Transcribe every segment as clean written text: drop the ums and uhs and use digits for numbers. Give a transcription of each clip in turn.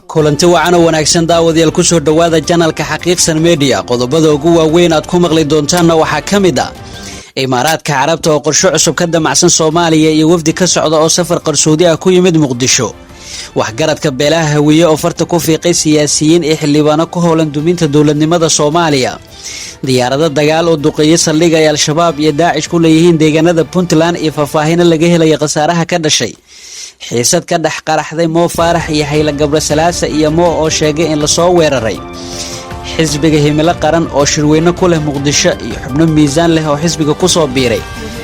Kulanti wacan oo wanaagsan, daawadayaal, ku soo dhowaada janalka Xaqiiqsan Media. Qodobada ugu waaweyn aad ku maqli doontaanna waxaa ka mid ah Imaaraadka Carabta oo qorsho cusub ka damacsan Soomaaliya iyo wafdi ka socda oo safar qarsoodi ah ku yimid Muqdisho, waxgaradka beelaha Hawiye oo farta ku fiiqay siyaasiyiin iyo xildhibaano ku howlan duminta dowladnimada Soomaaliya, diyaarado dagaal oo duqeeyey saldhig ay Al-Shabaab iyo Daacish ku leeyihiin deegaanada Puntland iyo faahfaahino laga helaya khasaaraha ka dhashay, xiisad ka dhex qaraxday Moo Faarax iyo Xayla Gabra Salaasa, iyo Moo oo sheegay in lasoo weeraray, xisbiga Himilo Qaran oo shirweyne ku leh Muqdisho iyo xubno miisaan leh oo xisbiga ku soo biiray,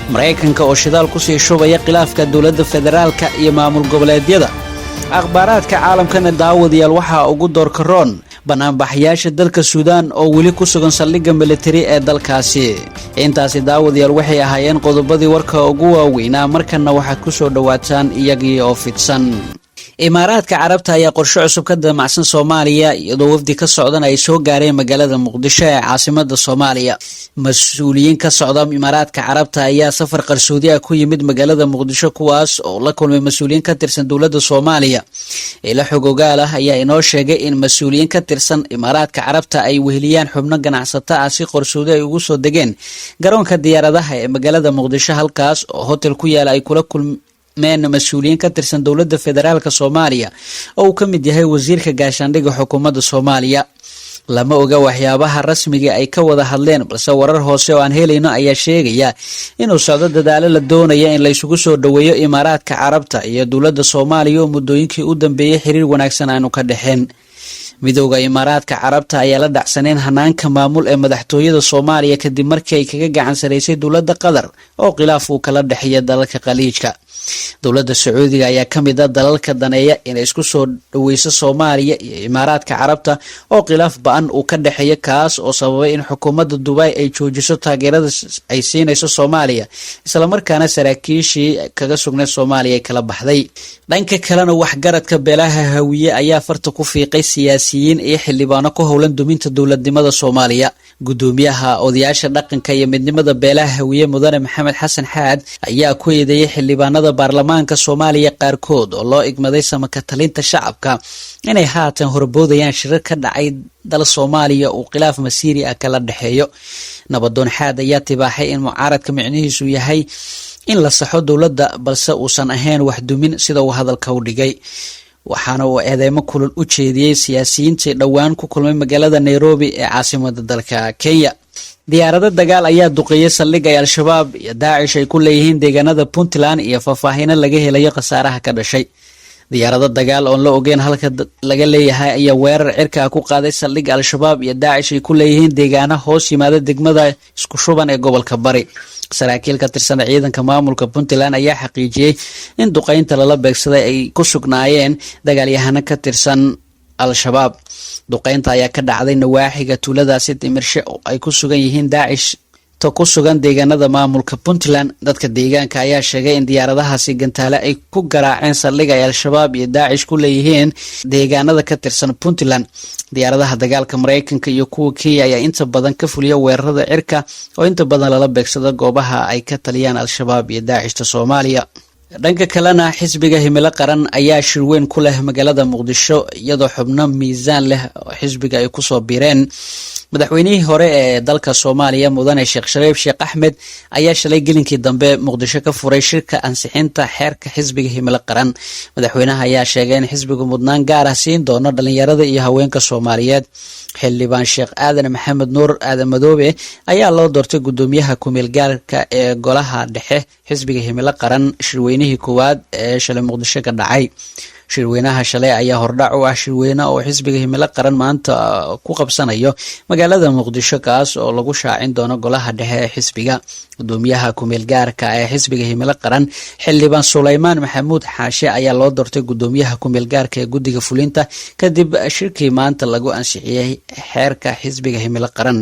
Maraykanka oo shidaal kusii shubaya khilaafka dowladda federaalka iyo maamul goboleedyada. Akhbaaraadka caalamkana, daawadayaal, waxaa ugu doorkaroon banaanbaxyaasha dalka Suudaan oo weli ku sugan saldhigga militari ee dalkaasi. Intaasi, daawadayaal, waxay ahaayeen qodobadii warka ugu waaweynaa. Markanna waxaad ku soo dhowaataan iyagii oo fidsan. Imaaraadka Carabta ayaa qorsho cusub ka damacsan Soomaaliya, iyadoo wafdi ka socdan ay soo gaareen magaalada Muqdisho ee caasimada Soomaaliya. Mas-uuliyiin ka socda Imaaraadka Carabta ayaa safar qarsoodi ah ku yimid magaalada Muqdisho, kuwaas oo la kulmay mas-uuliyiin ka tirsan dowladda Soomaaliya. Ilo xog ogaal ah ayaa inoo sheegay in mas-uuliyiin ka tirsan Imaaraadka Carabta ay weheliyaan xubno ganacsato ah si qarsoodi ay ugu soo degeen garoonka diyaaradaha ee magaalada Muqdisho, halkaas oo hotel ku yaala ay kula kulmeen mas-uuliyiin ka tirsan dowladda federaalka Soomaaliya oo uu ka mid yahay wasiirka gaashaandhigga xukuumadda Soomaaliya. Lama oga waxyaabaha rasmiga ay ka wada hadleen, balse warar hoose oo aan helayno ayaa sheegaya inuu socdo dadaalo la doonaya in la isugu soo dhoweeyo Imaaraadka Carabta iyo dowladda Soomaaliya oo muddooyinkii u dambeeyey xiriir wanaagsan aanu ka dhexeen. Midowda Imaaraadka Carabta ayaa la dhacsaneen hanaanka maamul ee madaxtooyada Soomaaliya, kadib markii ay kaga gacan saraysay dowladda Qatar oo khilaaf uu kala dhexeeya dalalka Khaliijka. Dowladda Sacuudiga ayaa ka mid ah dalalka daneeya inay isku soo dhoweyso Soomaaliya iyo Imaaraadka Carabta oo khilaaf ba-an uu ka dhexeeya, kaas oo sababay in xukuumadda Dubai ay joojiso taageerada ay siinayso Soomaaliya, islamarkaana saraakiishii kaga sugnayd Soomaaliya ay kala baxday. Dhanka kalena, waxgaradka beelaha Hawiye ayaa farta ku fiiqay siyaasiyiin iyo xildhibaano ku howlan duminta dowladnimada Soomaaliya. Gudoomiyaha odayaasha dhaqanka iyo midnimada beelaha Hawiye, Mudane Maxamed Xasan Xaad, ayaa ku eedeeyey xildhibaanada baarlamaanka Soomaaliya qaarkood oo loo igmaday samaka talinta shacabka inay haatan horboodayaan shirar ka dhacay dal Soomaaliya uu khilaaf masiiri ah kala dhexeeyo. Nabadoon Xaad ayaa tibaaxay in mucaaradka micnihiisu yahay in la saxo dowladda, balse uusan ahayn wax dumin, sida uu hadalka u dhigay, waxaana uu eedeymo kulul u jeediyey siyaasiyiintii dhowaan ku kulmay magaalada Nairobi ee caasimada dalka Kenya. Diyaarado dagaal ayaa duqeeyey saldhig ay Al-Shabaab iyo Daacish ay ku leeyihiin deegaanada Puntland iyo faahfaahino laga helayo khasaaraha ka dhashay. Diyaarado dagaal oon la ogeyn halka laga leeyahay ayaa weerar cirka ah ku qaaday saldhig Al-Shabaab iyo Daacish ay ku leeyihiin deegaano hoos yimaada degmada Isku Shuban ee gobolka Bari. Saraakiil ka tirsan ciidanka maamulka Puntland ayaa xaqiijiyey in duqeynta lala beegsaday ay ku sugnaayeen dagaalyahano ka tirsan Al-Shabaab. Duqeynta ayaa ka dhacday nawaaxiga tuuladaasi Dimirshe oo ay ku sugan yihiin Daacish ta ku sugan deegaanada maamulka Puntland. Dadka deegaanka ayaa sheegay in diyaaradahaasi gantaale ay ku garaaceen saldhig ay Al-Shabaab iyo Daacish ku leeyihiin deegaanada ka tirsan Puntland. Diyaaradaha dagaalka Maraykanka iyo kuwa Kenya ayaa inta badan ka fuliya weerarada cirka oo inta badan lala beegsado goobaha ay ka taliyaan Al-Shabaab iyo Daacishta Soomaaliya. Dhanka kalena, xisbiga Himilo Qaran ayaa shirweyn ku leh magaalada Muqdisho, iyadoo xubno miisaan leh oo xisbiga ay kusoo biireen. Madaxweynihii hore ee dalka Soomaaliya, Mudane Sheekh Shariif Sheekh Axmed, ayaa shalay gelinkii dambe Muqdisho ka furay shirka ansixinta xeerka xisbiga Himilo Qaran. Madaxweynaha ayaa sheegay in xisbigu mudnaan gaar ah siin doono dhalinyarada iyo haweenka Soomaaliyeed. Xildhibaan Sheekh Aadan Maxamed Nuur Aadan Madoobe ayaa loo doortay gudoomiyaha kumeel gaarka ee golaha dhexe xisbiga Himilo Qaran shirweynihii koowaad ee shalay Muqdisho ka dhacay. Shirweynaha shalay ayaa hordhac u ah shirweyne oo xisbiga Himilo Qaran maanta ku qabsanayo magaalada Muqdisho, kaas oo lagu shaacin doono golaha dhexe ee xisbiga. Gudoomiyaha kumeel gaarka ee xisbiga Himilo Qaran, Xildhibaan Sulaymaan Maxamuud Xaashe, ayaa loo doortay gudoomiyaha kumeel gaarka ee guddiga fulinta kadib shirkii maanta lagu ansixiyey xeerka xisbiga Himilo Qaran.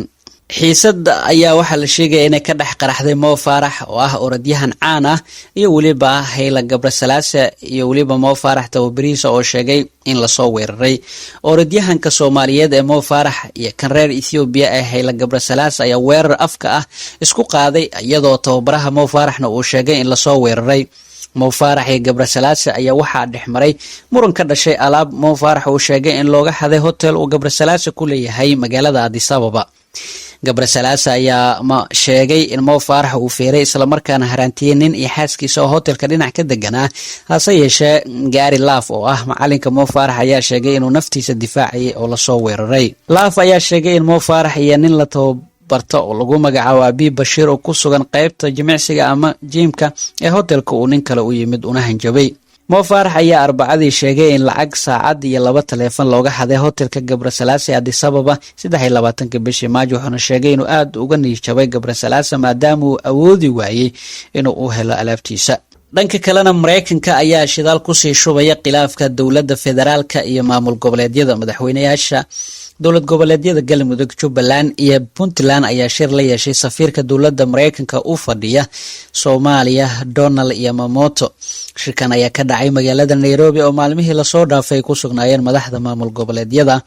Xiisad ayaa waxaa la sheegaya inay ka dhex qaraxday Mo Faarax oo ah orodyahan caan ah iyo weliba Hayla Gabra Salaase iyo weliba Mo Faarax tababarihiisa oo sheegay in lasoo weeraray. Orodyahanka Soomaaliyeed ee Mo Faarax iyo kan reer Ethoobiya ee Hayla Gabra Salaase ayaa weerar afka ah isku qaaday, iyadoo tababaraha Mo Faaraxna uu sheegay in lasoo weeraray. Mo Faarax iyo Gabrasalaase ayaa waxaa dhex maray muran ka dhashay alaab Mo Faarax uu sheegay in looga xaday hotel uu Gabrasalaase ku leeyahay magaalada Adisababa. Gabrasalaase ayaa ma sheegay in Mo Faarax uu feeray islamarkaana haraantiyey nin iyo xaaskiisa oo hotelka dhinac ka deganaa. Hase yeeshee, Gaari Laaf oo ah macalinka Mo Faarax ayaa sheegay inuu naftiisa difaacayay oo lasoo weeraray. Laaf ayaa sheegay in Mo Faarax iyo nin la tababarta oo lagu magacaabo Abi Bashiir oo ku sugan qaybta jimicsiga ama gym-ka ee hotelka uu nin kale u yimid una hanjabay. Mo Faarax ayaa Arbacadii sheegay in lacag, saacad iyo laba taleefon looga xaday hotelka Gabrasalaase Adisababa 23-ka bishii Maajo, wuxuuna sheegay inuu aada uga niijabay Gabrasalaase maadaama uu awoodi waayey inuu u helo alaabtiisa. Dhanka kalena, Mareykanka ayaa shidaal kusii shubaya khilaafka dowladda federaalka iyo maamul goboleedyada. Madaxweyneyaasha dowlad goboleedyada Galmudug, Jubbaland iyo Puntland ayaa shir la yeeshay safiirka dowladda Mareykanka u fadhiya Soomaaliya, Donald Yamamoto. Shirkan ayaa ka dhacay magaalada Nairobi oo maalmihii lasoo dhaafay ay ku sugnaayeen madaxda maamul goboleedyada.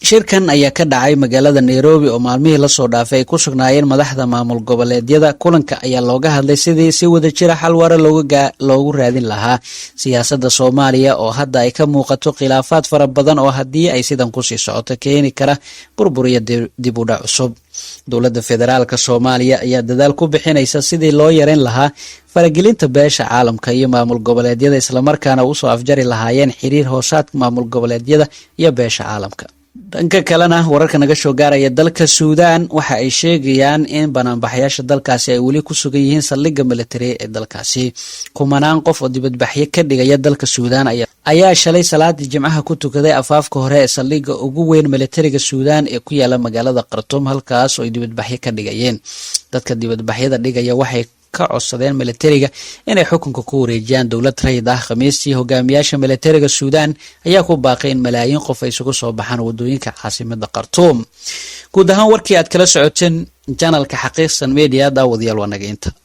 Shirkan ayaa ka dhacay magaalada Nairobi oo maalmihii lasoo dhaafay ay ku sugnaayeen madaxda maamul goboleedyada. Kulanka ayaa looga hadlay sidii si wadajira xal waara loogu raadin lahaa siyaasadda Soomaaliya oo hadda ay ka muuqato khilaafaad fara badan oo haddii ay sidan kusii socoto keeni kara burbur iyo dib u dhac cusub. Dowladda federaalka Soomaaliya ayaa dadaal ku bixinaysa sidii loo yareyn lahaa faragelinta beesha caalamka iyo maamul goboleedyada, islamarkaana usoo afjari lahaayeen xiriir hoosaadka maamul goboleedyada iyo beesha caalamka. Dhanka kalena, wararka naga soo gaaraya dalka Suudaan waxa ay sheegayaan in banaanbaxyaasha dalkaasi ay weli ku sugan yihiin saldhigga military ee dalkaasi. Kumanaan qof oo dibadbaxyo ka dhigaya dalka Suudaan ayaa shalay salaadii Jimcaha ku tukaday afaafka hore ee saldhigga ugu weyn militariga Suudaan ee ku yaala magaalada Khartuum, halkaas oo ay dibadbaxyo ka dhigayeen. Dadka dibadbaxyada dhigaya waxay ka codsadeen militariga inay xukunka ku wareejiyaan dowlad rayid ah. Khamiistii, hogaamiyaasha militariga Suudaan ayaa ku baaqay in malaayiin qof ay isugu soo baxaan wadooyinka caasimada Khartuum. Guud ahaan, warkii aad kala socoteen channel-ka Xaqiiqsan Media, daawadayaal, waa naga inta.